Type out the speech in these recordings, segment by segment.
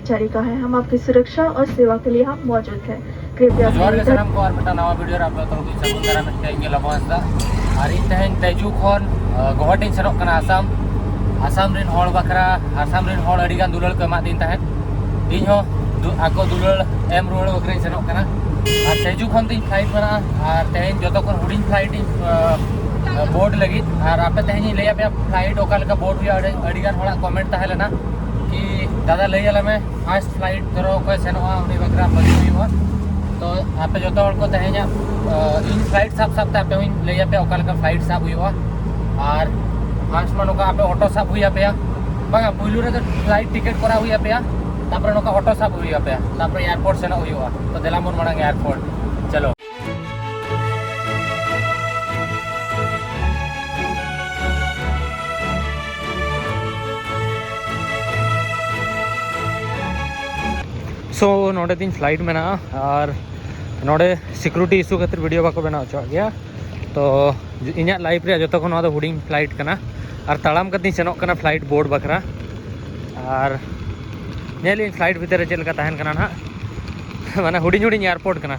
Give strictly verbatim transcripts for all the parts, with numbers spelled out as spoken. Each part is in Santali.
कर्मचारी का है। हम आपकी सुरक्षा और सेवा के लिए हम मौजूद हैं। कृपया तो जोहार ᱜᱮ ᱥᱟᱱᱟᱢ ᱠᱚ, ᱟᱨ ᱢᱤᱫᱴᱟᱝ ᱱᱟᱣᱟ ᱵᱷᱤᱰᱤᱭᱳ ᱨᱮ ᱟᱯᱮ ᱡᱚᱛᱚ ᱦᱚᱲ ᱠᱚ ᱥᱟᱹᱜᱩᱱ ᱫᱟᱨᱟᱢᱮᱫ ᱯᱮᱭᱟ, ᱤᱧ ᱜᱮ ᱞᱚᱵᱚ ᱦᱟᱸᱥᱫᱟ᱾ ᱟᱨ ᱤᱧ ᱛᱮᱦᱮᱧ ᱛᱮᱡᱩ ᱠᱷᱚᱱ, ᱟ, ᱜᱳᱦᱟᱴᱤᱧ ᱥᱮᱱᱚᱜ ᱠᱟᱱᱟ, ᱟᱥᱟᱢ᱾ ᱟᱥᱟᱢ ᱨᱮᱱ ᱦᱚᱲ ᱵᱟᱠᱷᱨᱟ, ᱟᱥᱟᱢ ᱨᱮᱱ ᱦᱚᱲ ᱟᱹᱰᱤ ᱜᱟᱱ ᱫᱩᱞᱟᱹᱲ ᱠᱚ ᱮᱢᱟᱫᱤᱧ ᱛᱟᱦᱮᱸᱫ, ᱤᱧ ᱦᱚᱸ ᱫᱩ-, ᱟᱠᱚ ᱫᱩᱞᱟᱹᱲ ᱮᱢ ᱨᱩᱣᱟᱹᱲ ᱵᱟᱠᱷᱨᱟᱧ ᱥᱮᱱᱚᱜ ᱠᱟᱱᱟ᱾ ᱟᱨ ᱛᱮᱡᱩ ᱠᱷᱚᱱ ᱛᱤᱧ ᱯᱷᱞᱟᱭᱤᱴ ᱢᱮᱱᱟᱜᱼᱟ, ᱟᱨ ᱛᱮᱦᱮᱧ ᱡᱚᱛᱚ ᱠᱷᱚᱱ ᱦᱩᱰᱤᱧ ᱯᱷᱞᱟᱭᱤᱴ ᱤᱧ, ᱟ, ᱵᱳᱨᱰ ᱞᱟᱹᱜᱤᱫ᱾ ᱟᱨ ᱟᱯᱮ ᱛᱮᱦᱮᱧ ᱤᱧ ᱞᱟᱹᱭ ᱟᱯᱮᱭᱟ ᱯᱷᱞᱟᱭᱤᱴ ᱚᱠᱟ ᱞᱮᱠᱟ ᱵᱳᱨᱰ ᱦᱩᱭᱩᱜᱼᱟ᱾ ᱟᱹᱰᱤ, ᱟᱹᱰᱤ ᱜᱟᱱ ᱦᱚᱲᱟᱜ ᱠᱚᱢᱮᱱᱴ ᱛᱟᱦᱮᱸ ᱞᱮᱱᱟ ᱠᱤ, "ᱫᱟᱫᱟ, ᱞᱟᱹᱭ ᱟᱞᱮ ᱢᱮ, ᱯᱷᱟᱥᱴ ᱯᱷᱞᱟᱭᱤᱴ ᱫᱷᱚᱨᱚ ᱚᱠᱚᱭ ᱥᱮᱱᱚᱜᱼᱟ, ᱩᱱᱤ ᱵᱟᱠᱷᱨᱟ ᱵᱷᱟᱹᱜᱤ ᱦᱩᱭᱩᱜᱼᱟ᱾" ᱛᱚ ᱟᱯᱮ ᱡᱚᱛᱚ ᱦᱚᱲ ᱠᱚ ᱛᱮᱦᱮᱧᱟᱜ, ᱟ, ᱤᱧ ᱯᱷᱞᱟᱭᱤᱴ ᱥᱟᱵ ᱥᱟᱵ ᱛᱮ ᱟᱯᱮ ᱦᱚᱸᱧ ᱞᱟᱹᱭ ᱟᱯᱮᱭᱟ ᱚᱠᱟ ᱞᱮᱠᱟ ᱯᱷᱞᱟᱭᱤᱴ ᱥᱟᱵ ᱦᱩᱭᱩᱜᱼᱟ᱾ ᱟᱨ ᱯᱷᱟᱥᱴ ᱢᱟ ᱱᱚᱝᱠᱟ ᱟᱯᱮ ᱚᱴᱳ ᱥᱟᱵ ᱦᱩᱭ ᱟᱯᱮᱭᱟ, ᱵᱟᱝᱟ, ᱯᱩᱭᱞᱩ ᱨᱮᱫᱚ ᱯᱷᱞᱟᱭᱤᱴ ᱴᱤᱠᱤᱴ ᱠᱚᱨᱟᱣ ᱦᱩᱭ ᱟᱯᱮᱭᱟ, ᱛᱟᱯᱚᱨᱮ ᱱᱚᱝᱠᱟ ᱚᱴᱳ ᱥᱟᱵ ᱦᱩᱭ ᱟᱯᱮᱭᱟ, ᱛᱟᱯᱚᱨᱮ ᱮᱭᱟᱨᱯᱳᱨᱴ ᱥᱮᱱᱚᱜ ᱦᱩᱭᱩᱜᱼᱟ᱾ ᱛᱚ ᱫᱮᱞᱟ ᱵᱚᱱ ᱢᱟᱲᱟᱝ ᱮᱭᱟᱨᱯᱳᱨᱴ, ᱪᱚᱞᱚ᱾ So, ᱱᱚᱰᱮ ᱛᱤᱧ ᱯᱷᱞᱟᱭᱤᱴ ᱢᱮᱱᱟᱜᱼᱟ, ᱟᱨ ᱱᱚᱰᱮ ᱥᱤᱠᱩᱨᱤᱴᱤ ᱤᱥᱩ ᱠᱷᱟᱹᱛᱤᱨ ᱵᱷᱤᱰᱤᱭᱳ ᱵᱟᱠᱚ ᱵᱮᱱᱟᱣ ᱦᱚᱪᱚᱣᱟᱜ ᱜᱮᱭᱟ᱾ ᱛᱚ, ᱤᱧᱟᱹᱜ ᱞᱟᱭᱤᱯᱷ ᱨᱮᱭᱟᱜ ᱡᱚᱛᱚ ᱠᱷᱚᱱ ᱱᱚᱣᱟ ᱫᱚ ᱦᱩᱰᱤᱧ ᱯᱷᱞᱟᱭᱤᱴ ᱠᱟᱱᱟ, ᱟᱨ ᱛᱟᱲᱟᱢ ᱠᱟᱛᱮᱧ ᱥᱮᱱᱚᱜ ᱠᱟᱱᱟ ᱯᱷᱞᱟᱭᱤᱴ ᱵᱳᱨᱰ ᱵᱟᱠᱷᱨᱟ᱾ ᱟᱨ ᱧᱮᱞ ᱤᱧ ᱯᱷᱞᱟᱭᱤᱴ ᱵᱷᱤᱛᱤᱨ ᱨᱮ ᱪᱮᱫ ᱞᱮᱠᱟ ᱛᱟᱦᱮᱱ ᱠᱟᱱᱟ ᱱᱟᱦᱟᱜ᱾ ᱢᱟᱱᱮ, ᱦᱩᱰᱤᱧ ᱦᱩᱰᱤᱧ ᱮᱭᱟᱨᱯᱳᱨᱴ ᱠᱟᱱᱟ᱾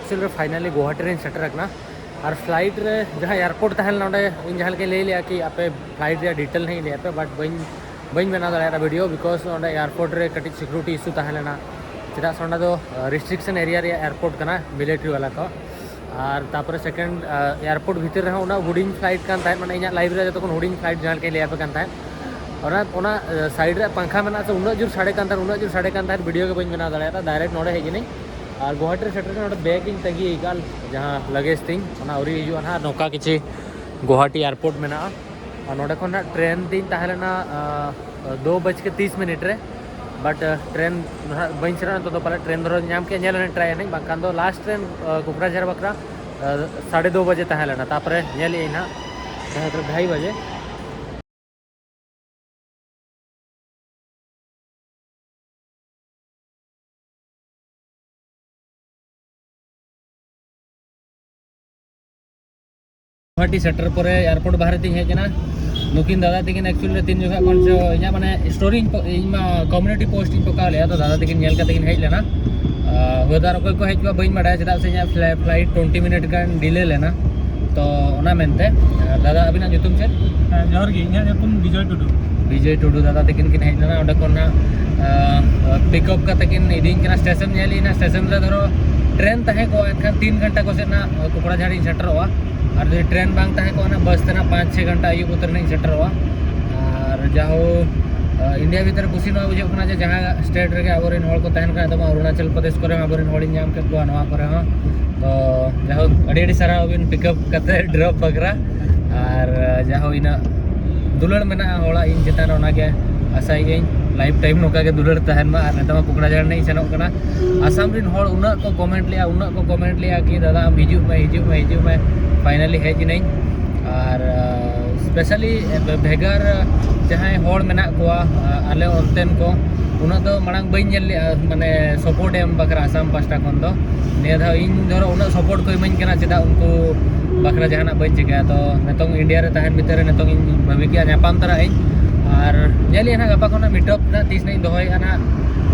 ᱮᱠᱪᱩᱭᱮᱞ ᱨᱮ ᱯᱷᱟᱭᱱᱟᱞᱤ ᱜᱩᱣᱟᱦᱟᱴᱤ ᱨᱮᱧ ᱥᱮᱴᱮᱨ ᱟᱠᱟᱱᱟ᱾ ᱟᱨ ᱯᱷᱞᱟᱭᱤᱴ ᱨᱮ ᱡᱟᱦᱟᱸ ᱮᱭᱟᱨᱯᱳᱨᱴ ᱛᱟᱦᱮᱸ ᱞᱮᱱᱟ, ᱚᱸᱰᱮ ᱤᱧ ᱡᱟᱦᱟᱸ ᱞᱮᱠᱟᱧ ᱞᱟᱹᱭ ᱞᱮᱜᱼᱟ ᱠᱤ ᱟᱯᱮ ᱯᱷᱞᱟᱭᱤᱴ ᱨᱮᱭᱟᱜ ᱰᱤᱴᱮᱞ ᱦᱟᱸᱜ ᱤᱧ ᱞᱟᱹᱭ ᱟᱯᱮ, ᱵᱟᱴ ᱵᱟᱹᱧ ᱵᱟᱹᱧ ᱵᱮᱱᱟᱣ ᱫᱟᱲᱮᱭᱟᱫᱟ ᱵᱷᱤᱰᱤᱭᱳ, ᱵᱤᱠᱚᱡᱽ ᱚᱸᱰᱮ ᱮᱭᱟᱨᱯᱳᱨᱴ ᱨᱮ ᱠᱟᱹᱴᱤᱡ ᱥᱤᱠᱩᱨᱤᱴᱤ ᱤᱥᱩ ᱛᱟᱦᱮᱸ ᱞᱮᱱᱟ᱾ ᱪᱮᱫᱟᱜ ᱥᱮ ᱚᱸᱰᱮ ᱫᱚ ᱨᱮᱥᱴᱨᱤᱠᱥᱚᱱ ᱮᱨᱤᱭᱟ ᱨᱮᱭᱟᱜ ᱮᱭᱟᱨᱯᱳᱨᱴ ᱠᱟᱱᱟ, ᱢᱤᱞᱤᱴᱟᱨᱤ ᱣᱟᱞᱟ ᱠᱚ᱾ ᱟᱨ ᱛᱟᱨᱯᱚᱨᱮ ᱥᱮᱠᱮᱱᱰ ᱮᱭᱟᱨᱯᱳᱨᱴ ᱵᱷᱤᱛᱤᱨ ᱨᱮᱦᱚᱸ ᱩᱱᱟᱹᱜ ᱦᱩᱰᱤᱧ ᱯᱷᱞᱟᱭᱤᱴ ᱠᱟᱱ ᱛᱟᱦᱮᱸᱫ, ᱢᱟᱱᱮ ᱤᱧᱟᱹᱜ ᱞᱟᱭᱤᱯᱷ ᱨᱮ ᱡᱚᱛᱚ ᱠᱷᱚᱱ ᱦᱩᱰᱤᱧ ᱯᱷᱞᱟᱭᱤᱴ ᱡᱟᱦᱟᱸ ᱞᱮᱠᱟᱧ ᱞᱟᱹᱭ ᱟᱯᱮ ᱠᱟᱱ ᱛᱟᱦᱮᱸᱫ᱾ ᱚᱱᱟ ᱚᱱᱟ ᱥᱟᱭᱤᱰ ᱨᱮ ᱯᱟᱝᱠᱷᱟ ᱢᱮᱱᱟᱜᱼᱟ ᱥᱮ, ᱩᱱᱟᱹᱜ ᱡᱳᱨ ᱥᱟᱰᱮ ᱠᱟᱱ ᱛᱟᱦᱮᱸᱫ, ᱩᱱᱟᱹᱜ ᱡᱳᱨ ᱥᱟᱰᱮ ᱠᱟᱱ ᱛᱟᱦᱮᱸᱫ, ᱵᱷᱤᱰᱤᱭᱳ ᱜᱮ ᱵᱟᱹᱧ ᱵᱮᱱᱟᱣ ᱫᱟᱲᱮᱭᱟᱫᱟ᱾ ᱰᱟᱭᱨᱮᱠᱴ ᱱᱚᱰᱮ ᱦᱮᱡ ᱮᱱᱟᱹᱧ᱾ ᱟᱨ ᱜᱩᱣᱟᱦᱟᱴᱤ ᱨᱮ ᱥᱮᱴᱮᱨ ᱠᱟᱛᱮ ᱱᱚᱰᱮ ᱵᱮᱜᱽ ᱤᱧ ᱛᱟᱺᱜᱤ ᱟᱠᱟᱫᱼᱟ, ᱡᱟᱦᱟᱸ ᱞᱟᱜᱮᱡᱽ ᱛᱤᱧ, ᱚᱱᱟ ᱟᱹᱣᱨᱤ ᱦᱤᱡᱩᱜᱼᱟ ᱱᱟᱦᱟᱜ᱾ ᱱᱚᱝᱠᱟ ᱠᱤᱪᱷᱤ ᱜᱩᱣᱟᱦᱟᱴᱤ ᱮᱭᱟᱨᱯᱳᱨᱴ ᱢᱮᱱᱟᱜᱼᱟ᱾ ᱟᱨ ᱱᱚᱰᱮ ᱠᱷᱚᱱ ᱱᱟᱦᱟᱜ ᱴᱨᱮᱱ ᱛᱤᱧ ᱛᱟᱦᱮᱸ ᱞᱮᱱᱟ ᱫᱳ ᱵᱟᱡ ᱠᱮ ᱛᱤᱥ ᱢᱤᱱᱤᱴ ᱨᱮ, ᱵᱟᱴ ᱴᱨᱮᱱ ᱱᱟᱦᱟᱜ ᱵᱟᱹᱧ ᱥᱮᱱᱚᱜᱼᱟ᱾ ᱱᱤᱛᱚᱜ ᱫᱚ ᱯᱟᱞᱮ ᱴᱨᱮᱱ ᱫᱷᱚᱨᱚ ᱧᱟᱢ ᱠᱮᱫ, ᱧᱮᱞ ᱟᱹᱧ, ᱴᱨᱟᱭ ᱟᱹᱧ, ᱵᱟᱝᱠᱷᱟᱱ ᱫᱚ ᱞᱟᱥᱴ ᱴᱨᱮᱱ ᱠᱩᱠᱲᱟᱡᱷᱟᱨ ᱵᱟᱠᱷᱨᱟ ᱥᱟᱲᱮ ᱫᱳ ᱵᱟᱡᱮ ᱛᱟᱦᱮᱸ ᱞᱮᱱᱟ᱾ ᱛᱟᱨᱯᱚᱨᱮ ᱧᱮᱞ ᱟᱹᱧ ᱱᱟᱦᱟᱜ ᱰᱷᱟᱭ ᱵᱟᱡᱮ᱾ ᱜᱩᱣᱟᱦᱟᱴᱤ ᱥᱮᱴᱮᱨ ᱯᱚᱨᱮ ᱮᱭᱟᱨᱯᱳᱨᱴ ᱵᱟᱦᱨᱮ ᱛᱤᱧ ᱦᱮᱡ ᱮᱱᱟ᱾ ᱱᱩᱠᱤᱱ ᱫᱟᱫᱟ ᱛᱟᱹᱠᱤᱱ ᱮᱠᱪᱩᱭᱮᱞ ᱨᱮ ᱛᱤᱱ ᱡᱚᱠᱷᱚᱱ ᱠᱷᱚᱱ ᱪᱚ ᱤᱧᱟᱹᱜ ᱢᱟᱱᱮ ᱥᱴᱳᱨᱤᱧ ᱯᱳ-, ᱤᱧ ᱢᱟ ᱠᱚᱢᱤᱭᱩᱱᱤᱴᱤ ᱯᱳᱥᱴ ᱤᱧ ᱯᱚᱠᱟᱣ ᱞᱮᱫᱼᱟ, ᱛᱚ ᱫᱟᱫᱟ ᱛᱟᱹᱠᱤᱱ ᱧᱮᱞ ᱠᱟᱛᱮ ᱠᱤᱱ ᱦᱮᱡ ᱞᱮᱱᱟ᱾ ᱟᱨ ᱦᱩᱭ ᱫᱟᱲᱮᱭᱟᱜᱼᱟ ᱚᱠᱚᱭ ᱠᱚ ᱦᱮᱡ ᱠᱚᱜᱼᱟ ᱵᱟᱹᱧ ᱵᱟᱰᱟᱭᱟ, ᱪᱮᱫᱟᱜ ᱥᱮ ᱤᱧᱟᱹᱜ ᱯᱷᱞᱟ-, ᱯᱷᱞᱟᱭᱤᱴ ᱴᱩᱭᱮᱱᱴᱤ ᱢᱤᱱᱤᱴ ᱜᱟᱱ ᱰᱤᱞᱮ ᱞᱮᱱᱟ᱾ ᱛᱚ ᱚᱱᱟ ᱢᱮᱱᱛᱮ, ᱟᱨ ᱫᱟᱫᱟ ᱟᱹᱵᱤᱱᱟᱜ ᱧᱩᱛᱩᱢ ᱪᱮᱫ? ᱦᱮᱸ, ᱡᱚᱦᱟᱨ ᱜᱮ, ᱤᱧᱟᱹᱜ ᱧᱩᱛᱩᱢ ᱵᱤᱡᱚᱭ ᱴᱩᱰᱩ᱾ ᱵᱤᱡᱚᱭ ᱴᱩᱰᱩ ᱫᱟᱫᱟ ᱛᱟᱹᱠᱤᱱ ᱠᱤᱱ ᱦᱮᱡ ᱞᱮᱱᱟ, ᱚᱸᱰᱮ ᱠᱷᱚᱱ ᱦᱟᱸᱜ ᱯᱤᱠ ᱟᱯ ᱠᱟᱛᱮ ᱠᱤᱱ ᱤᱫᱤᱧ ᱠᱟᱱᱟ ᱥᱴᱮᱥᱚᱱ᱾ ᱧᱮᱞ ᱮᱱᱟ ᱥᱴᱮᱥᱚᱱ ᱨᱮ ᱫᱷᱚᱨᱚ ᱴᱨᱮᱱ ᱛᱟᱦᱮᱸ ᱠᱚᱜᱼᱟ, ᱮᱱᱠᱷᱟᱱ ᱛᱤᱱ ᱜᱷᱚᱱᱴᱟ ᱠᱚ ᱥᱮᱫ ᱱᱟᱜ ᱠᱚᱠᱲᱟᱡᱷᱟᱲ ᱤᱧ ᱥᱮᱴᱮᱨᱚᱜᱼᱟ᱾ ᱟᱨ ᱡᱩᱫᱤ ᱴᱨᱮᱱ ᱵᱟᱝ ᱛᱟᱦᱮᱸ ᱠᱚᱜᱼᱟ, ᱱᱟᱜ ᱵᱟᱥ ᱛᱮ ᱱᱟᱜ ᱯᱟᱸᱪ ᱪᱷᱚᱭ ᱜᱷᱚᱱᱴᱟ ᱟᱹᱭᱩᱵ ᱩᱛᱟᱹᱨ ᱱᱟᱜ ᱤᱧ ᱥᱮᱴᱮᱨᱚᱜᱼᱟ᱾ ᱟᱨ ᱡᱟᱦᱳ, ᱤᱱᱰᱤᱭᱟ ᱵᱷᱤᱛᱨᱤ ᱠᱩᱥᱤ ᱱᱚᱣᱟ ᱵᱩᱡᱷᱟᱹᱜ ᱠᱟᱱᱟ ᱡᱮ ᱡᱟᱦᱟᱸ ᱥᱴᱮᱴ ᱨᱮᱜᱮ ᱟᱵᱚᱨᱮᱱ ᱦᱚᱲ ᱠᱚ ᱛᱟᱦᱮᱱ ᱠᱟᱱᱟ, ᱮᱠᱫᱚᱢ ᱚᱨᱩᱱᱟᱪᱚᱞ ᱯᱨᱚᱫᱮᱥ ᱠᱚᱨᱮ ᱦᱚᱸ ᱟᱵᱚᱨᱮᱱ ᱦᱚᱲᱤᱧ ᱧᱟᱢ ᱠᱮᱫ ᱠᱚᱣᱟ, ᱱᱚᱣᱟ ᱠᱚᱨᱮ ᱦᱚᱸ᱾ ᱛᱚ ᱡᱟᱦᱳᱠ, ᱟᱹᱰᱤ ᱟᱹᱰᱤ ᱥᱟᱨᱦᱟᱣ ᱟᱹᱵᱤᱱ ᱯᱤᱠ ᱟᱯ ᱠᱟᱛᱮ ᱰᱨᱚᱯ ᱵᱟᱠᱷᱨᱟ᱾ ᱟᱨ ᱡᱟᱦᱳ, ᱤᱱᱟᱹᱜ ᱫᱩᱞᱟᱹᱲ ᱢᱮᱱᱟᱜᱼᱟ ᱦᱚᱲᱟᱜ ᱤᱧ ᱪᱮᱛᱟᱱ ᱨᱮ, ᱚᱱᱟᱜᱮ ᱟᱥᱟᱭᱮᱫ ᱟᱹᱧ ᱞᱟᱭᱤᱯᱷ ᱴᱟᱭᱤᱢ ᱱᱚᱝᱠᱟ ᱜᱮ ᱫᱩᱞᱟᱹᱲ ᱛᱟᱦᱮᱱ ᱢᱟ᱾ ᱟᱨ ᱱᱤᱛᱚᱜ ᱢᱟ ᱠᱚᱠᱲᱟᱡᱷᱟᱲ ᱨᱤᱧ ᱥᱮᱱᱚᱜ ᱠᱟᱱᱟ᱾ ᱟᱥᱟᱢ ᱨᱮᱱ ᱦᱚᱲ ᱩᱱᱟᱹᱜ ᱠᱚ ᱠᱚᱢᱮᱱᱴ ᱞᱮᱜᱼᱟ, ᱩᱱᱟᱹᱜ ᱠᱚ ᱠᱚᱢᱮᱱᱴ ᱞᱮᱜᱼᱟ ᱠᱤ, "ᱫᱟᱫᱟ, ᱟᱢ ᱦᱤᱡᱩᱜ ᱢᱮ, ᱦᱤᱡᱩᱜ ᱢᱮ, ᱦᱤᱡᱩᱜ ᱢᱮ᱾" ᱯᱷᱟᱭᱱᱟᱞᱤ ᱦᱮᱡ ᱮᱱᱟᱹᱧ᱾ ᱟᱨ ᱥᱯᱮᱥᱟᱞᱤ ᱵᱷᱮᱜᱟᱨ ᱡᱟᱦᱟᱸᱭ ᱦᱚᱲ ᱢᱮᱱᱟᱜ ᱠᱚᱣᱟ, ᱟᱞᱮ ᱚᱱᱛᱮᱱ ᱠᱚ, ᱩᱱᱟᱹᱜ ᱫᱚ ᱢᱟᱲᱟᱝ ᱵᱟᱹᱧ ᱧᱮᱞ ᱞᱮᱜᱼᱟ, ᱢᱟᱱᱮ ᱥᱟᱯᱳᱨᱴ ᱮᱢ ᱵᱟᱠᱷᱨᱟ ᱟᱥᱟᱢ ᱯᱟᱥᱴᱟ ᱠᱷᱚᱱ ᱫᱚ᱾ ᱱᱤᱭᱟᱹ ᱫᱷᱟᱣ ᱤᱧ ᱫᱷᱚᱨᱚ ᱩᱱᱟᱹᱜ ᱥᱟᱯᱳᱨᱴ ᱠᱚ ᱤᱢᱟᱹᱧ ᱠᱟᱱᱟ, ᱪᱮᱫᱟᱜ ᱩᱱᱠᱩ ᱵᱟᱠᱷᱨᱟ ᱡᱟᱦᱟᱱᱟᱜ ᱵᱟᱹᱧ ᱪᱤᱠᱟᱹᱭᱟ? ᱛᱚ ᱱᱤᱛᱚᱝ ᱤᱱᱰᱤᱭᱟ ᱨᱮ ᱛᱟᱦᱮᱱ ᱵᱷᱤᱛᱤᱨ ᱨᱮ ᱱᱤᱛᱚᱝ ᱤᱧ ᱵᱷᱟᱹᱵᱤ ᱠᱮᱜᱼᱟ ᱧᱟᱯᱟᱢ ᱛᱟᱨᱟᱜ ᱟᱹᱧ᱾ ᱟᱨ ᱧᱮᱞ ᱤᱧ ᱦᱟᱸᱜ ᱜᱟᱯᱟ ᱠᱷᱚᱱᱟᱜ ᱢᱤᱴᱟᱯ ᱱᱟᱜ ᱛᱤᱥ ᱱᱟᱜ ᱤᱧ ᱫᱚᱦᱚᱭᱮᱜᱼᱟ ᱱᱟᱜ,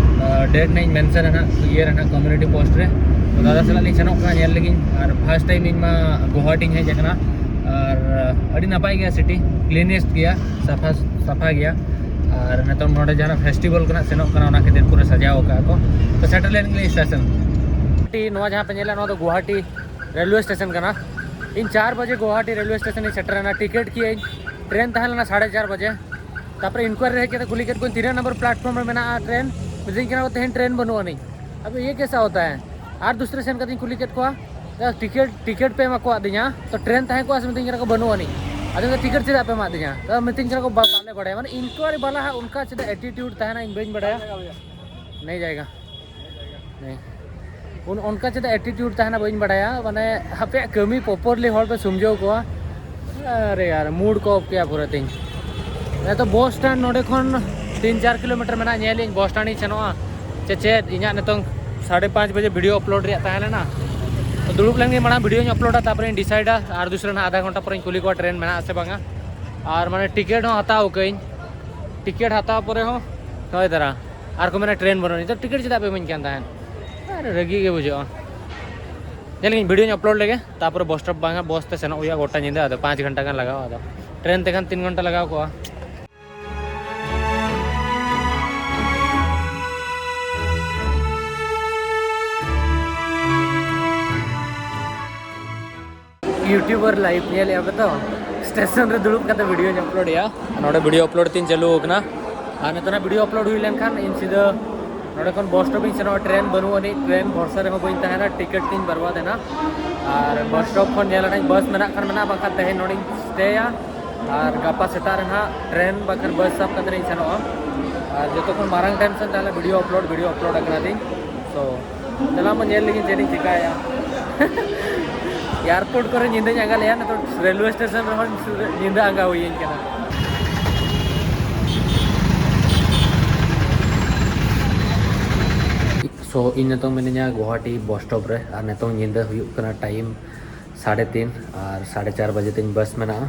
ᱰᱮᱴ ᱱᱟᱜ ᱤᱧ ᱢᱮᱱᱥᱚᱱᱟ ᱱᱟᱜ ᱤᱭᱟᱹ ᱨᱮ ᱱᱟᱜ, ᱠᱚᱢᱤᱭᱩᱱᱤᱴᱤ ᱯᱳᱥᱴ ᱨᱮ᱾ ᱛᱚ ᱫᱟᱫᱟ ᱥᱟᱞᱟᱜ ᱞᱤᱧ ᱥᱮᱱᱚᱜ ᱠᱟᱱᱟ ᱧᱮᱞ ᱞᱟᱹᱜᱤᱫ᱾ ᱟᱨ ᱯᱷᱟᱥᱴ ᱴᱟᱭᱤᱢ ᱤᱧ ᱢᱟ ᱜᱳᱦᱟᱴᱤᱧ ᱦᱮᱡ ᱟᱠᱟᱱᱟ, ᱟᱨ ᱟᱹᱰᱤ ᱱᱟᱯᱟᱭ ᱜᱮᱭᱟ ᱥᱤᱴᱤ, ᱠᱞᱤᱱᱮᱥᱴ ᱜᱮᱭᱟ, ᱥᱟᱯᱷᱟ ᱥᱟᱯᱷᱟ ᱜᱮᱭᱟ᱾ ᱟᱨ ᱱᱤᱛᱚᱝ ᱱᱚᱰᱮ ᱡᱟᱦᱟᱱᱟᱜ ᱯᱷᱮᱥᱴᱤᱵᱷᱟᱞ ᱠᱚ ᱱᱟᱜ ᱥᱮᱱᱚᱜ ᱠᱟᱱᱟ, ᱚᱱᱟ ᱠᱷᱟᱹᱛᱤᱨ ᱯᱩᱨᱟᱹ ᱥᱟᱡᱟᱣ ᱟᱠᱟᱫᱼᱟ ᱠᱚ᱾ ᱛᱚ ᱥᱮᱴᱮᱨ ᱞᱮᱱ ᱜᱮᱞᱤᱧ ᱥᱴᱮᱥᱚᱱ᱾ ᱱᱚᱣᱟ ᱡᱟᱦᱟᱸ ᱯᱮ ᱧᱮᱞᱟ, ᱱᱚᱣᱟ ᱫᱚ ᱜᱳᱦᱟᱴᱤ ᱨᱮᱞᱣᱮ ᱥᱴᱮᱥᱚᱱ ᱠᱟᱱᱟ᱾ ᱤᱧ ᱪᱟᱨ ᱵᱟᱡᱮ ᱜᱳᱦᱟᱴᱤ ᱨᱮᱞᱣᱮ ᱥᱴᱮᱥᱚᱱ ᱤᱧ ᱥᱮᱴᱮᱨᱮᱱᱟ᱾ ᱴᱤᱠᱤᱴ ᱠᱤᱭᱟᱹᱧ, ᱴᱨᱮᱱ ᱛᱟᱦᱮᱸ ᱞᱮᱱᱟ ᱥᱟᱲᱮ ᱪᱟᱨ ᱵᱟᱡᱮ᱾ ᱛᱟᱨᱯᱚᱨᱮ ᱤᱱᱠᱩᱭᱟᱨᱤ ᱨᱮ ᱦᱮᱡ ᱠᱟᱛᱮ ᱠᱩᱞᱤ ᱠᱮᱫ ᱠᱚᱣᱟᱧ, "ᱛᱤᱱᱟᱹᱜ ᱱᱚᱢᱵᱚᱨ ᱯᱞᱟᱴᱯᱷᱚᱨᱢ ᱨᱮ ᱢᱮᱱᱟᱜᱼᱟ ᱴᱨᱮᱱ?" ᱢᱤᱛᱟᱹᱧ ᱠᱟᱱᱟ ᱠᱚ, "ᱛᱮᱦᱮᱧ ᱴᱨᱮᱱ ᱵᱟᱹᱱᱩᱜ ᱟᱹᱱᱤᱡ᱾" ᱟᱫᱚ ᱤᱭᱟᱹ ᱠᱮᱥᱟ ᱦᱳᱛᱟ ᱦᱟᱭ? ᱟᱨ ᱫᱩᱥᱨᱟᱹ ᱥᱮᱱ ᱠᱟᱛᱮᱧ ᱠᱩᱞᱤ ᱠᱮᱫ ᱠᱚᱣᱟ, ᱴᱤᱠᱤᱴ, ᱴᱤᱠᱤᱴ ᱯᱮ ᱮᱢᱟ ᱠᱚᱣᱟᱫ ᱫᱤᱧᱟ, ᱛᱚ ᱴᱨᱮᱱ ᱛᱟᱦᱮᱸ ᱠᱚᱜᱼᱟ ᱥᱮ? ᱢᱤᱛᱟᱹᱧ ᱠᱟᱱᱟ ᱠᱚ, "ᱵᱟᱹᱱᱩᱜ ᱟᱹᱱᱤᱡ᱾" ᱟᱫᱚ ᱢᱮᱱᱫᱟ, "ᱴᱤᱠᱤᱴ ᱪᱮᱫᱟᱜ ᱯᱮ ᱮᱢᱟᱫ ᱫᱤᱧᱟ?" ᱛᱚ ᱢᱤᱛᱟᱹᱧ ᱠᱟᱱᱟ ᱠᱚ, "ᱵᱟ-, ᱵᱟᱞᱮ ᱵᱟᱲᱟᱭᱟ᱾" ᱢᱟᱱᱮ ᱤᱱᱠᱩᱭᱟᱨᱤ ᱵᱟᱞᱟ ᱦᱟᱸᱜ ᱚᱱᱠᱟ ᱪᱮᱫᱟᱜ ᱮᱴᱤᱴᱤᱭᱩᱰ ᱛᱟᱦᱮᱱᱟ, ᱤᱧ ᱵᱟᱹᱧ ᱵᱟᱲᱟᱭᱟ᱾ ᱱᱤᱭᱟᱹ ᱡᱟᱭᱜᱟ ᱱᱤᱭᱟᱹ᱾ ᱩᱱ-, ᱚᱱᱠᱟ ᱪᱮᱫᱟᱜ ᱮᱴᱤᱴᱤᱭᱩᱰ ᱛᱟᱦᱮᱱᱟ, ᱵᱟᱹᱧ ᱵᱟᱲᱟᱭᱟ᱾ ᱢᱟᱱᱮ ᱟᱯᱮᱭᱟᱜ ᱠᱟᱹᱢᱤ ᱯᱨᱚᱯᱟᱨᱞᱤ ᱦᱚᱲ ᱯᱮ ᱥᱚᱢᱡᱷᱟᱹᱣ ᱠᱚᱣᱟ᱾ ᱟᱨᱮ ᱭᱟᱨ, ᱢᱩᱰ ᱠᱚ ᱚᱯᱷ ᱠᱮᱜᱼᱟ ᱯᱩᱨᱟᱹ ᱛᱤᱧ᱾ ᱱᱤᱛᱚᱜ ᱵᱚᱥ ᱥᱴᱮᱱᱰ ᱱᱚᱰᱮ ᱠᱷᱚᱱ ᱛᱤᱱ ᱪᱟᱨ ᱠᱤᱞᱳᱢᱤᱴᱟᱨ ᱢᱮᱱᱟᱜᱼᱟ, ᱧᱮᱞ ᱤᱧ ᱵᱚᱥ ᱥᱴᱮᱱᱰ ᱤᱧ ᱥᱮᱱᱚᱜᱼᱟ ᱪᱮ ᱪᱮᱫ᱾ ᱤᱧᱟᱹᱜ ᱱᱤᱛᱚᱝ ᱥᱟᱲᱮ ᱯᱟᱸᱪ ᱵᱟᱡᱮ ᱵᱷᱤᱰᱤᱭᱳ ᱟᱯᱞᱳᱰ ᱨᱮᱭᱟᱜ ᱛᱟᱦᱮᱸ ᱞᱮᱱᱟ᱾ ᱛᱚ ᱫᱩᱲᱩᱵ ᱞᱮᱱ ᱜᱮ, ᱢᱟᱲᱟᱝ ᱵᱷᱤᱰᱤᱭᱳᱧ ᱟᱯᱞᱳᱰᱟ, ᱛᱟᱨᱯᱚᱨᱮᱧ ᱰᱤᱥᱟᱭᱤᱰᱟ᱾ ᱟᱨ ᱫᱩᱥᱨᱟ ᱱᱟᱦᱟᱜ ᱟᱫᱷᱟ ᱜᱷᱚᱱᱴᱟ ᱯᱚᱨᱮᱧ ᱠᱩᱞᱤ ᱠᱚᱣᱟ ᱴᱨᱮᱱ ᱢᱮᱱᱟᱜᱼᱟ ᱥᱮ ᱵᱟᱝᱟ᱾ ᱟᱨ ᱢᱟᱱᱮ ᱴᱤᱠᱤᱴ ᱦᱚᱸ ᱦᱟᱛᱟᱣ ᱠᱟᱹᱧ, ᱴᱤᱠᱤᱴ ᱦᱟᱛᱟᱣ ᱯᱚᱨᱮ ᱦᱚᱸ ᱱᱚᱜᱼᱚᱭ ᱫᱟᱨᱟ ᱟᱨ ᱠᱚ ᱢᱮᱱᱟ ᱴᱨᱮᱱ ᱵᱟᱹᱱᱩᱜ ᱟᱹᱱᱤᱡ, ᱛᱚ ᱴᱤᱠᱤᱴ ᱪᱮᱫᱟᱜ ᱯᱮ ᱤᱢᱟᱹᱧ ᱠᱟᱱ ᱛᱟᱦᱮᱸᱫ? ᱟᱨ ᱨᱟᱹᱜᱤ ᱜᱮ ᱵᱩᱡᱷᱟᱹᱜᱼᱟ᱾ ᱧᱮᱞ ᱞᱮᱜᱤᱧ, ᱵᱷᱤᱰᱤᱭᱳᱧ ᱟᱯᱞᱳᱰ ᱞᱮᱜᱮ, ᱛᱟᱨᱯᱚᱨᱮ ᱵᱚᱥ ᱥᱴᱚᱯ ᱵᱟᱝᱟ, ᱵᱚᱥ ᱛᱮ ᱥᱮᱱᱚᱜ ᱦᱩᱭᱩᱜᱼᱟ ᱜᱚᱴᱟ ᱧᱤᱫᱟᱹ, ᱟᱫᱚ ᱯᱟᱸᱪ ᱜᱷᱚᱱᱴᱟ ᱜᱟᱱ ᱞᱟᱜᱟᱜᱼᱟ, ᱟᱫᱚ ᱴᱨᱮᱱ ᱛᱮᱠᱷᱟᱱ ᱛᱤᱱ ᱜᱷᱚᱱᱴᱟ ᱞᱟᱜᱟᱣ ᱠᱚᱜᱼᱟ᱾ ᱤᱭᱩᱴᱩᱵᱟᱨ ᱞᱟᱭᱤᱯᱷ ᱧᱮᱞᱮᱫᱼᱟ ᱯᱮ ᱛᱚ, ᱥᱴᱮᱥᱚᱱ ᱨᱮ ᱫᱩᱲᱩᱵ ᱠᱟᱛᱮ ᱵᱷᱤᱰᱤᱭᱳᱧ ᱟᱯᱞᱳᱰᱮᱜᱼᱟ᱾ ᱱᱚᱰᱮ ᱵᱷᱤᱰᱤᱭᱳ ᱟᱯᱞᱳᱰ ᱛᱤᱧ ᱪᱟᱹᱞᱩ ᱟᱠᱟᱱᱟ᱾ ᱟᱨ ᱱᱤᱛᱚᱜ ᱱᱟᱜ ᱵᱷᱤᱰᱤᱭᱳ ᱟᱯᱞᱳᱰ ᱦᱩᱭ ᱞᱮᱱᱠᱷᱟᱱ ᱤᱧ ᱥᱤᱫᱷᱟᱹ ᱱᱚᱰᱮ ᱠᱷᱚᱱ ᱵᱚᱥ ᱥᱴᱚᱯ ᱤᱧ ᱥᱮᱱᱚᱜᱼᱟ᱾ ᱴᱨᱮᱱ ᱵᱟᱹᱱᱩᱜ ᱟᱹᱱᱤᱡ, ᱴᱨᱮᱱ ᱵᱷᱚᱨᱥᱟ ᱨᱮᱦᱚᱸ ᱵᱟᱹᱧ ᱛᱟᱦᱮᱱᱟ, ᱴᱤᱠᱤᱴ ᱛᱤᱧ ᱵᱟᱨᱵᱟᱫ ᱮᱱᱟ᱾ ᱟᱨ ᱵᱚᱥ ᱥᱴᱚᱯ ᱠᱷᱚᱱ ᱧᱮᱞ ᱟᱹᱱᱤᱡ ᱵᱟᱥ ᱢᱮᱱᱟᱜ ᱠᱷᱟᱱ ᱢᱮᱱᱟᱜᱼᱟ, ᱵᱟᱝᱠᱷᱟᱱ ᱛᱮᱦᱮᱧ ᱱᱚᱰᱮᱧ ᱥᱴᱮᱭᱟ᱾ ᱟᱨ ᱜᱟᱯᱟ ᱥᱮᱛᱟᱜ ᱨᱮ ᱱᱟᱦᱟᱜ ᱴᱨᱮᱱ ᱵᱟᱠᱷᱟᱱ ᱵᱟᱥ ᱥᱟᱵ ᱠᱟᱛᱮ ᱤᱧ ᱥᱮᱱᱚᱜᱼᱟ᱾ ᱟᱨ ᱡᱚᱛᱚ ᱠᱷᱚᱱ ᱢᱟᱨᱟᱝ ᱴᱮᱱᱥᱚᱱ ᱛᱟᱦᱞᱮ ᱵᱷᱤᱰᱤᱭᱳ ᱟᱯᱞᱳᱰ, ᱵᱷᱤᱰᱤᱭᱳ ᱟᱯᱞᱳᱰ ᱟᱠᱟᱱᱟ ᱫᱤᱧ᱾ ᱛᱚ ᱫᱮᱞᱟ ᱢᱟ ᱧᱮᱞ ᱞᱮᱜᱤᱧ ᱪᱮᱫ ᱤᱧ ᱪᱤᱠᱟᱹᱭᱟ᱾ ᱮᱭᱟᱨᱯᱳᱨᱴ ᱠᱚᱨᱮ ᱧᱤᱫᱟᱹᱧ ᱟᱸᱜᱟ ᱞᱮᱜᱼᱟ, ᱱᱤᱛᱚᱜ ᱨᱮᱞᱣᱮ ᱥᱴᱮᱥᱚᱱ ᱨᱮᱦᱚᱸ ᱧᱤᱫᱟᱹ ᱟᱸᱜᱟ ᱦᱩᱭᱟᱹᱧ ᱠᱟᱱᱟ᱾ ᱥᱳ ᱤᱧ ᱱᱤᱛᱚᱝ ᱢᱤᱱᱟᱹᱧᱟ ᱜᱩᱣᱟᱦᱟᱴᱤ ᱵᱚᱥ ᱥᱴᱚᱯ ᱨᱮ, ᱟᱨ ᱱᱤᱛᱚᱝ ᱧᱤᱫᱟᱹ ᱦᱩᱭᱩᱜ ᱠᱟᱱᱟ ᱴᱟᱭᱤᱢ ᱥᱟᱲᱮ ᱛᱤᱱ, ᱟᱨ ᱥᱟᱲᱮ ᱪᱟᱨ ᱵᱟᱡᱮ ᱛᱤᱧ ᱵᱟᱥ ᱢᱮᱱᱟᱜᱼᱟ᱾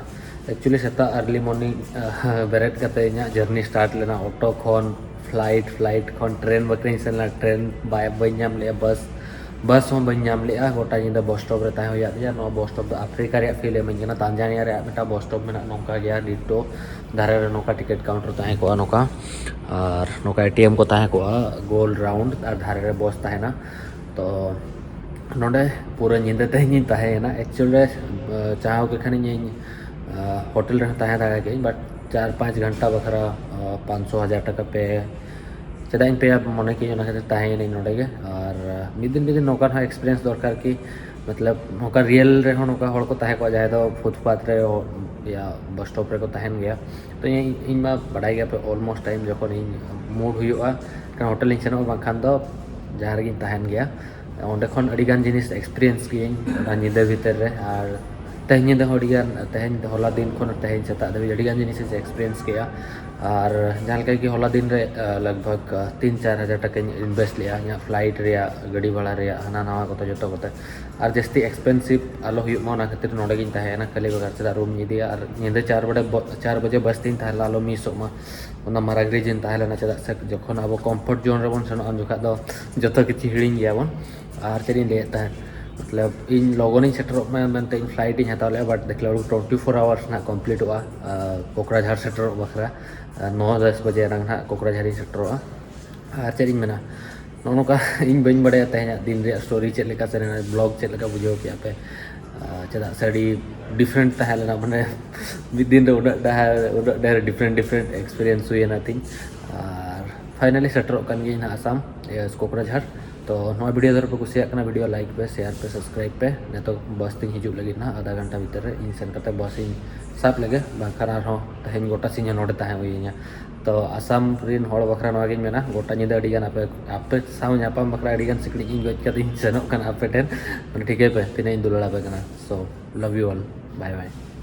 ᱮᱠᱪᱩᱭᱮᱞᱤ ᱥᱮᱛᱟᱜ ᱟᱨᱞᱤ ᱢᱚᱨᱱᱤᱝ ᱵᱮᱨᱮᱫ ᱠᱟᱛᱮ ᱤᱧᱟᱹᱜ ᱡᱟᱨᱱᱤ ᱥᱴᱟᱨᱴ ᱞᱮᱱᱟ, ᱚᱴᱳ ᱠᱷᱚᱱ, ᱯᱷᱞᱟᱭᱤᱴ, ᱯᱷᱞᱟᱭᱤᱴ ᱠᱷᱚᱱ ᱴᱨᱮᱱ ᱵᱟᱠᱷᱨᱟᱧ ᱥᱮᱱ ᱞᱮᱱᱟ, ᱴᱨᱮᱱ ᱵᱟᱭ, ᱵᱟᱹᱧ ᱧᱟᱢ ᱞᱮᱜᱼᱟ, ᱵᱟᱥ ᱵᱟᱥ ᱦᱚᱸ ᱵᱟᱹᱧ ᱧᱟᱢ ᱞᱮᱜᱼᱟ, ᱜᱚᱴᱟ ᱧᱤᱫᱟᱹ ᱵᱚᱥ ᱥᱴᱚᱯ ᱨᱮ ᱛᱟᱦᱮᱸ ᱦᱩᱭᱟᱫ ᱞᱤᱧᱟ᱾ ᱱᱚᱣᱟ ᱵᱚᱥ ᱥᱴᱚᱯ ᱫᱚ ᱟᱯᱷᱨᱤᱠᱟ ᱨᱮᱭᱟᱜ ᱯᱷᱤᱞ ᱮ ᱮᱢᱟᱹᱧ ᱠᱟᱱᱟ᱾ ᱛᱟᱱᱡᱟᱱᱤᱭᱟ ᱨᱮᱭᱟᱜ ᱢᱤᱫᱴᱟᱝ ᱵᱚᱥ ᱥᱴᱚᱯ ᱢᱮᱱᱟᱜᱼᱟ ᱱᱚᱝᱠᱟ ᱜᱮᱭᱟ, ᱰᱤᱴᱳ ᱫᱷᱟᱨᱮ ᱨᱮ ᱱᱚᱝᱠᱟ ᱴᱤᱠᱤᱴ ᱠᱟᱣᱩᱱᱴᱟᱨ ᱛᱟᱦᱮᱸ ᱠᱚᱜᱼᱟ ᱱᱚᱝᱠᱟ᱾ ᱟᱨ ᱱᱚᱝᱠᱟ ᱮ ᱴᱤ ᱮᱢ ᱠᱚ ᱛᱟᱦᱮᱸ ᱠᱚᱜᱼᱟ ᱜᱳᱞ ᱨᱟᱣᱩᱱᱰ, ᱟᱨ ᱫᱷᱟᱨᱮ ᱨᱮ ᱵᱚᱥ ᱛᱟᱦᱮᱱᱟ᱾ ᱛᱚ ᱱᱚᱰᱮ ᱯᱩᱨᱟᱹ ᱧᱤᱫᱟᱹ ᱛᱮᱦᱮᱧ ᱤᱧ ᱛᱟᱦᱮᱸᱭᱮᱱᱟ᱾ ᱮᱠᱪᱩᱭᱮᱞ ᱨᱮ ᱪᱟᱦᱟᱣ ᱠᱮ ᱠᱷᱟᱱᱤᱧ ᱤᱧ ᱦᱳᱴᱮᱞ ᱨᱮᱦᱚᱸ ᱛᱟᱦᱮᱸ ᱫᱟᱲᱮ ᱠᱮᱫᱟᱹᱧ, ᱵᱟᱴ ᱪᱟᱨ ᱯᱟᱸᱪ ᱜᱷᱚᱱᱴᱟ ᱵᱟᱠᱷᱨᱟ ᱯᱟᱸᱪᱥᱚ ᱦᱟᱡᱟᱨ ᱴᱟᱠᱟ ᱯᱮ ᱪᱮᱫᱟᱜ ᱤᱧ ᱯᱮᱭᱟ ᱢᱚᱱᱮ ᱠᱮᱫᱟᱹᱧ, ᱚᱱᱟ ᱠᱷᱟᱹᱛᱤᱨ ᱛᱟᱦᱮᱸᱭᱮᱱᱟᱹᱧ ᱱᱚᱰᱮ ᱜᱮ᱾ ᱟᱨ ᱢᱤᱫ ᱫᱤᱱ ᱢᱤᱫ ᱫᱤᱱ ᱱᱚᱝᱠᱟᱱ ᱦᱚᱸ ᱮᱠᱥᱯᱤᱨᱤᱭᱮᱱᱥ ᱫᱚᱨᱠᱟᱨ ᱠᱤ, ᱢᱚᱛᱞᱚᱵ ᱱᱚᱝᱠᱟ ᱨᱤᱭᱮᱞ ᱨᱮᱦᱚᱸ ᱱᱚᱝᱠᱟ ᱦᱚᱲ ᱠᱚ ᱛᱟᱦᱮᱸ ᱠᱚᱜᱼᱟ ᱡᱟᱦᱟᱸᱭ ᱫᱚ ᱯᱷᱩᱴᱯᱟᱛ ᱨᱮ ᱭᱟ ᱵᱚᱥ ᱥᱴᱚᱯ ᱨᱮᱠᱚ ᱛᱟᱦᱮᱱ ᱜᱮᱭᱟ᱾ ᱛᱚ ᱤᱧ, ᱤᱧ ᱢᱟ ᱵᱟᱰᱟᱭ ᱜᱮᱭᱟ ᱯᱮ, ᱚᱞᱢᱳᱥᱴ ᱴᱟᱭᱤᱢ ᱡᱚᱠᱷᱚᱱ ᱤᱧ ᱢᱩᱰ ᱦᱩᱭᱩᱜᱼᱟ ᱮᱱᱠᱷᱟᱱ ᱦᱳᱴᱮᱞ ᱤᱧ ᱥᱮᱱᱚᱜᱼᱟ, ᱵᱟᱝᱠᱷᱟᱱ ᱫᱚ ᱡᱟᱦᱟᱸ ᱨᱮᱜᱮᱧ ᱛᱟᱦᱮᱱ ᱜᱮᱭᱟ᱾ ᱚᱸᱰᱮ ᱠᱷᱚᱱ ᱟᱹᱰᱤ ᱜᱟᱱ ᱡᱤᱱᱤᱥ ᱮᱠᱥᱯᱤᱨᱤᱭᱮᱱᱥ ᱜᱤᱭᱟᱹᱧ ᱚᱱᱟ ᱧᱤᱫᱟᱹ ᱵᱷᱤᱛᱤᱨ ᱨᱮ᱾ ᱟᱨ ᱛᱮᱦᱮᱧ ᱧᱤᱫᱟᱹ ᱦᱚᱸ ᱟᱹᱰᱤ ᱜᱟᱱ, ᱛᱮᱦᱮᱧ ᱦᱚᱞᱟ ᱫᱤᱱ ᱠᱷᱚᱱ ᱛᱮᱦᱮᱧ ᱥᱮᱛᱟᱜ ᱫᱷᱟᱹᱵᱤᱡ ᱟᱹᱰᱤ ᱜᱟᱱ ᱡᱤᱱᱤᱥ ᱤᱧ ᱮᱠᱥᱯᱤᱨᱤᱭᱮᱱᱥ ᱠᱮᱜᱼᱟ᱾ ᱟᱨ ᱡᱟᱦᱟᱸ ᱞᱮᱠᱟ ᱜᱮ ᱦᱚᱞᱟ ᱫᱤᱱ ᱨᱮ ᱞᱟᱜᱽ ᱵᱷᱟᱜᱽ ᱛᱤᱱ ᱪᱟᱨ ᱦᱟᱡᱟᱨ ᱴᱟᱠᱟᱧ ᱤᱱᱵᱷᱮᱥᱴ ᱞᱮᱜᱼᱟ ᱤᱧᱟᱹᱜ ᱯᱷᱞᱟᱭᱤᱴ ᱨᱮᱭᱟᱜ, ᱜᱟᱹᱰᱤ ᱵᱷᱟᱲᱟ ᱨᱮᱭᱟᱜ, ᱦᱟᱱᱟ ᱱᱟᱣᱟ ᱠᱚᱛᱮ ᱡᱚᱛᱚ ᱠᱚᱛᱮ᱾ ᱟᱨ ᱡᱟᱹᱥᱛᱤ ᱮᱠᱥᱯᱮᱱᱥᱤᱵᱷ ᱟᱞᱚ ᱦᱩᱭᱩᱜ ᱢᱟ, ᱚᱱᱟ ᱠᱷᱟᱹᱛᱤᱨ ᱱᱚᱰᱮ ᱜᱤᱧ ᱛᱟᱦᱮᱸᱭᱮᱱᱟ ᱠᱷᱟᱹᱞᱤ ᱵᱮᱠᱟᱨ᱾ ᱪᱮᱫᱟᱜ ᱨᱩᱢ ᱤᱧ ᱤᱫᱤᱭᱟ ᱟᱨ ᱧᱤᱫᱟᱹ ᱪᱟᱨ ᱵᱟᱡᱮ ᱵᱚ- ᱪᱟᱨ ᱵᱟᱡᱮ ᱵᱟᱥ ᱛᱤᱧ ᱛᱟᱦᱮᱸ ᱞᱮᱱᱟ, ᱟᱞᱚ ᱢᱤᱥᱚᱜ ᱢᱟ, ᱚᱱᱟ ᱢᱟᱨᱟᱝ ᱨᱮ ᱡᱤᱧ ᱛᱟᱦᱮᱸ ᱞᱮᱱᱟ᱾ ᱪᱮᱫᱟᱜ ᱥᱮ ᱡᱚᱠᱷᱚᱱ ᱟᱵᱚ ᱠᱚᱢᱯᱷᱚᱨᱴ ᱡᱳᱱ ᱨᱮᱵᱚᱱ ᱥᱮᱱᱚᱜᱼᱟ ᱩᱱ ᱡᱚᱠᱷᱟᱜ ᱫᱚ ᱡᱚᱛᱚ ᱠᱤᱪᱷᱩ ᱦᱤᱲᱤᱧ ᱜᱮᱭᱟᱵᱚᱱ᱾ ᱟᱨ ᱪᱮᱫ ᱤᱧ ᱞᱟᱹᱭᱮᱫ ᱛᱟᱦᱮᱸᱫ, ᱢᱚᱛᱞᱚᱵ ᱤᱧ ᱞᱚᱜᱚᱱᱤᱧ ᱥᱮᱴᱮᱨᱚᱜ ᱢᱟ ᱢᱮᱱᱛᱮ ᱤᱧ ᱯᱷᱞᱟᱭᱤᱴ ᱤᱧ ᱦᱟᱛᱟᱣ ᱞᱮᱫᱼᱟ, ᱵᱟᱴ ᱫᱮᱠᱷ ᱞᱮ ᱴᱩᱭᱮᱱᱴᱤ ᱯᱷᱳᱨ ᱟᱣᱟᱨᱥ ᱱᱟᱦᱟᱜ ᱠᱚᱢᱯᱞᱤᱴᱚᱜᱼᱟ ᱠᱳᱠᱨᱟᱡᱷᱟᱨ ᱥᱮᱴᱮᱨᱚᱜ ᱵᱟᱠᱷᱨᱟ᱾ ᱱᱚ ᱫᱚᱥ ᱵᱟᱡᱮ ᱨᱮ ᱱᱟᱦᱟᱜ ᱠᱳᱠᱨᱟᱡᱷᱟᱨᱤᱧ ᱥᱮᱴᱮᱨᱚᱜᱼᱟ᱾ ᱟᱨ ᱪᱮᱫ ᱤᱧ ᱢᱮᱱᱟ, ᱱᱚᱜᱼᱚ ᱱᱚᱝᱠᱟ ᱤᱧ ᱵᱟᱹᱧ ᱵᱟᱲᱟᱭᱟ ᱛᱮᱦᱮᱧᱟᱜ ᱫᱤᱱ ᱨᱮᱭᱟᱜ ᱥᱴᱳᱨᱤ ᱪᱮᱫ ᱞᱮᱠᱟ ᱥᱮ ᱵᱞᱚᱜ ᱪᱮᱫ ᱞᱮᱠᱟ ᱵᱩᱡᱷᱟᱹᱣ ᱠᱮᱫᱼᱟ ᱯᱮ᱾ ᱪᱮᱫᱟᱜ ᱥᱮ ᱟᱹᱰᱤ ᱰᱤᱯᱷᱟᱨᱮᱱᱴ ᱛᱟᱦᱮᱸ ᱞᱮᱱᱟ, ᱢᱟᱱᱮ ᱢᱤᱫ ᱫᱤᱱ ᱨᱮ ᱩᱱᱟᱹᱜ ᱰᱷᱮᱨ ᱩᱱᱟᱹᱜ ᱰᱷᱮᱨ ᱰᱤᱯᱷᱟᱨᱮᱱᱴ ᱰᱤᱯᱷᱟᱨᱮᱱᱴ ᱮᱠᱥᱯᱤᱨᱤᱭᱮᱱᱥ ᱦᱩᱭᱮᱱᱟ ᱛᱤᱧ᱾ ᱟᱨ ᱯᱷᱟᱭᱱᱟᱞᱤ ᱥᱮᱴᱮᱨᱚᱜ ᱠᱟᱱ ᱜᱤᱭᱟᱹᱧ ᱱᱟᱦᱟᱜ ᱟᱥᱟᱢ, ᱤᱭᱟᱹ, ᱠᱳᱠᱨᱟᱡᱷᱟᱨ᱾ ᱛᱚ ᱱᱚᱣᱟ ᱵᱷᱤᱰᱤᱭᱳ ᱫᱷᱚᱨᱮ ᱯᱮ ᱠᱩᱥᱤᱭᱟᱜ ᱠᱟᱱᱟ, ᱵᱷᱤᱰᱤᱭᱳ ᱞᱟᱭᱤᱠ ᱯᱮ, ᱥᱮᱭᱟᱨ ᱯᱮ, ᱥᱟᱵᱥᱠᱨᱟᱭᱤᱵ ᱯᱮ᱾ ᱱᱤᱛᱚᱜ ᱵᱟᱥ ᱛᱤᱧ ᱦᱤᱡᱩᱜ ᱞᱟᱹᱜᱤᱫ ᱱᱟᱦᱟᱜ ᱟᱫᱷᱟ ᱜᱷᱚᱱᱴᱟ ᱵᱷᱤᱛᱤᱨ ᱨᱮ ᱤᱧ ᱥᱮᱱ ᱠᱟᱛᱮ ᱵᱟᱥ ᱤᱧ ᱥᱟᱵ ᱞᱮᱜᱮ, ᱵᱟᱝᱠᱷᱟᱱ ᱟᱨᱦᱚᱸ ᱛᱮᱦᱮᱧ ᱜᱚᱴᱟ ᱥᱤᱧ ᱱᱚᱰᱮ ᱛᱟᱦᱮᱸ ᱦᱩᱭ ᱤᱧᱟ᱾ ᱛᱚ ᱟᱥᱟᱢ ᱨᱮᱱ ᱦᱚᱲ ᱵᱟᱠᱷᱨᱟ ᱱᱚᱣᱟ ᱜᱤᱧ ᱢᱮᱱᱟ, ᱜᱚᱴᱟ ᱧᱤᱫᱟᱹ ᱟᱹᱰᱤ ᱜᱟᱱ ᱟᱯᱮ ᱟᱯᱮ ᱥᱟᱶ ᱧᱟᱯᱟᱢ ᱵᱟᱠᱷᱨᱟ ᱟᱹᱰᱤ ᱜᱟᱱ ᱥᱤᱠᱲᱤᱡ ᱤᱧ ᱜᱚᱡ ᱠᱟᱛᱮ ᱤᱧ ᱥᱮᱱᱚᱜ ᱠᱟᱱᱟ ᱟᱯᱮ ᱴᱷᱮᱱ᱾ ᱢᱟᱱᱮ ᱴᱷᱤᱠᱟᱹᱭ ᱯᱮ ᱛᱤᱱᱟᱹᱜ ᱤᱧ ᱫᱩᱞᱟᱹᱲ ᱟᱯᱮ ᱠᱟᱱᱟ᱾ So love you all, bye bye.